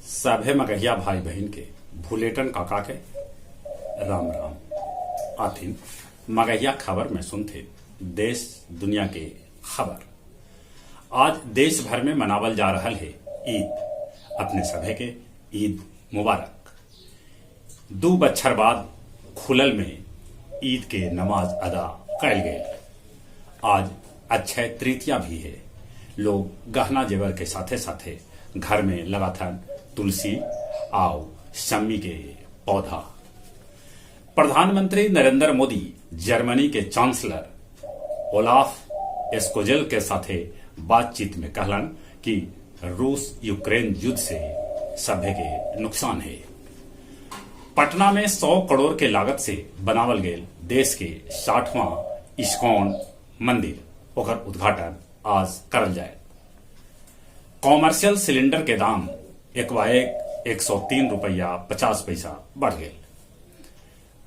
सभे मगहिया भाई बहिन के भुलेटन काका के राम राम। आथिन मगहिया खबर में सुनथे देश दुनिया के खबर। आज देश भर में मनावल जा रहल है ईद। अपने सभे के ईद मुबारक। 2 बच्छर बाद खुलल में ईद के नमाज अदा कैल गए। आज अक्षय तृतीया भी है। लोग गहना जेवर के साथे साथे घर में लगाथन तुलसी आउ शम्मी के पौधा। प्रधानमंत्री नरेंद्र मोदी जर्मनी के चांसलर ओलाफ स्कोजेल के साथे बातचीत में कहलन कि रूस यूक्रेन युद्ध से सभे के नुकसान है। पटना में 100 करोड़ के लागत से बनावल गेल देश के 60वां इस्कॉन मंदिर, ओकर उद्घाटन आज करल जाए। कॉमर्शियल सिलेंडर के दाम एकबाएक 103 रुपया 50 पैसा बढ़ गए।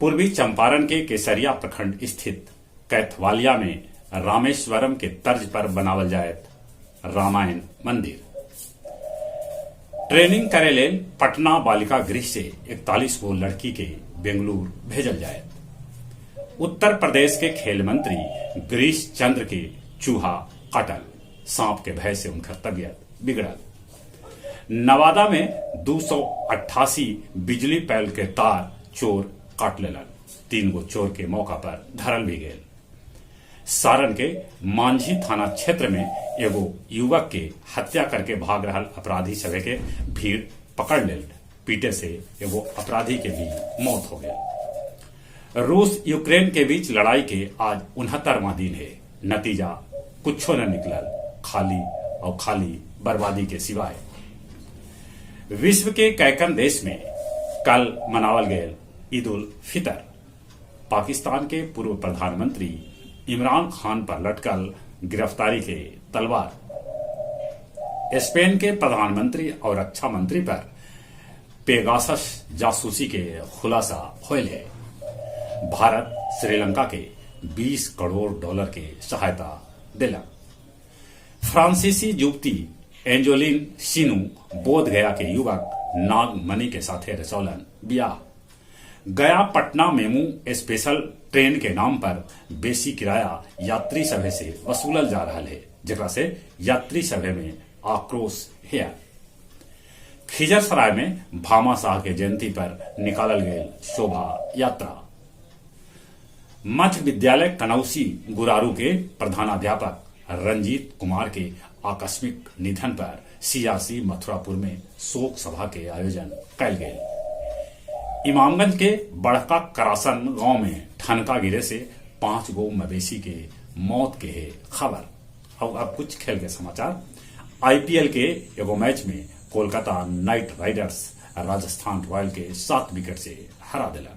पूर्वी चंपारण के केसरिया प्रखंड स्थित कैथवालिया में रामेश्वरम के तर्ज पर बनावल जाए रामायण मंदिर। ट्रेनिंग करे लेल पटना बालिका गृह से 41 गो लड़की के बेंगलुरु भेजल जाए। उत्तर प्रदेश के खेल मंत्री गिरीश चंद्र के चूहा काटल, सांप के भय से उनका तबियत बिगड़ल। नवादा में 288 बिजली पैल के तार चोर काट लेलन। 3 गो चोर के मौका पर धरल भी गए। सारण के मांझी थाना क्षेत्र में एगो युवक के हत्या करके भाग रहल अपराधी सभे के भीड़ पकड़ लेल। पीटे से एगो अपराधी के भी मौत हो गया। रूस यूक्रेन के बीच लड़ाई के आज 69वां दिन है। नतीजा कुछो न निकलल, खाली और खाली बर्बादी के सिवाय। विश्व के कैकन देश में कल मनावल गए ईद उल फितर। पाकिस्तान के पूर्व प्रधानमंत्री इमरान खान पर लटकल गिरफ्तारी के तलवार। स्पेन के प्रधानमंत्री और रक्षा मंत्री पर पेगासस जासूसी के खुलासा होयल है। भारत श्रीलंका के 20 करोड़ डॉलर के सहायता दिला। फ्रांसीसी युवती एंजोलिन सिनू बोध गया के युवक नागमणि के साथे रचौलन ब्याह। गया पटना मेमू स्पेशल ट्रेन के नाम पर बेसी किराया यात्री सभे से वसूलल जा रहा है, जेकरा से यात्री सभे में आक्रोश है। खिजरसराय में भामा शाह के जयंती पर निकालल गए शोभा यात्रा। मध्य विद्यालय कनौसी गुरारू के प्रधानाध्यापक रंजीत कुमार के आकस्मिक निधन पर सीआरसी मथुरापुर में शोक सभा के आयोजन कैल गए। इमामगंज के बड़का करासन गांव में ठनका गिरे से 5 गो मवेशी के मौत के है खबर। और अब कुछ खेल के समाचार। आईपीएल के एगो मैच में Kolkata Knight Riders Rajasthan Royal के 7 विकेट से हरा दिला।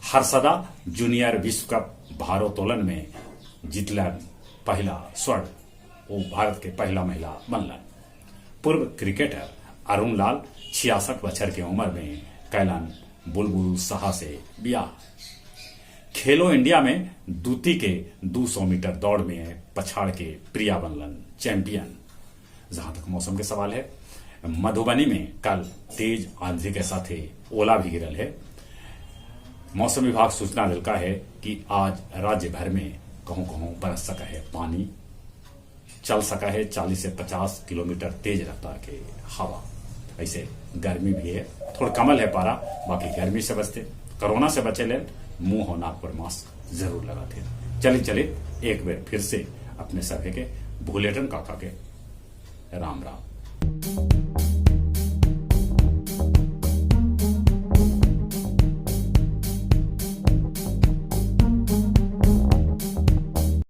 हर्षदा जूनियर विश्व कप भारोत्तोलन में जीतलन पहला स्वर्ण, वो भारत के पहला महिला बनलन। पूर्व क्रिकेटर अरुण लाल 66 बछर के उम्र में कैलन बुलबुल साहा से ब्याह। खेलो इंडिया में दूती के 200 मीटर दौड़ में पछाड़ के प्रिया बनलन चैंपियन। जहां तक मौसम के सवाल है, मधुबनी में कल तेज आंधी के साथ ओला भी गिरल है। मौसम विभाग सूचना दिलका है कि आज राज्य भर में कहूं कहूं बरस सका है पानी, चल सका है 40 से 50 किलोमीटर तेज रफ्तार के हवा। ऐसे गर्मी भी है, थोड़ा कमल है पारा, बाकी गर्मी से बचते, कोरोना से बचे ले मुंह और नाक पर मास्क जरूर लगाते। चले चले एक बार फिर से अपने सभे के भुलेटन काका के राम राम।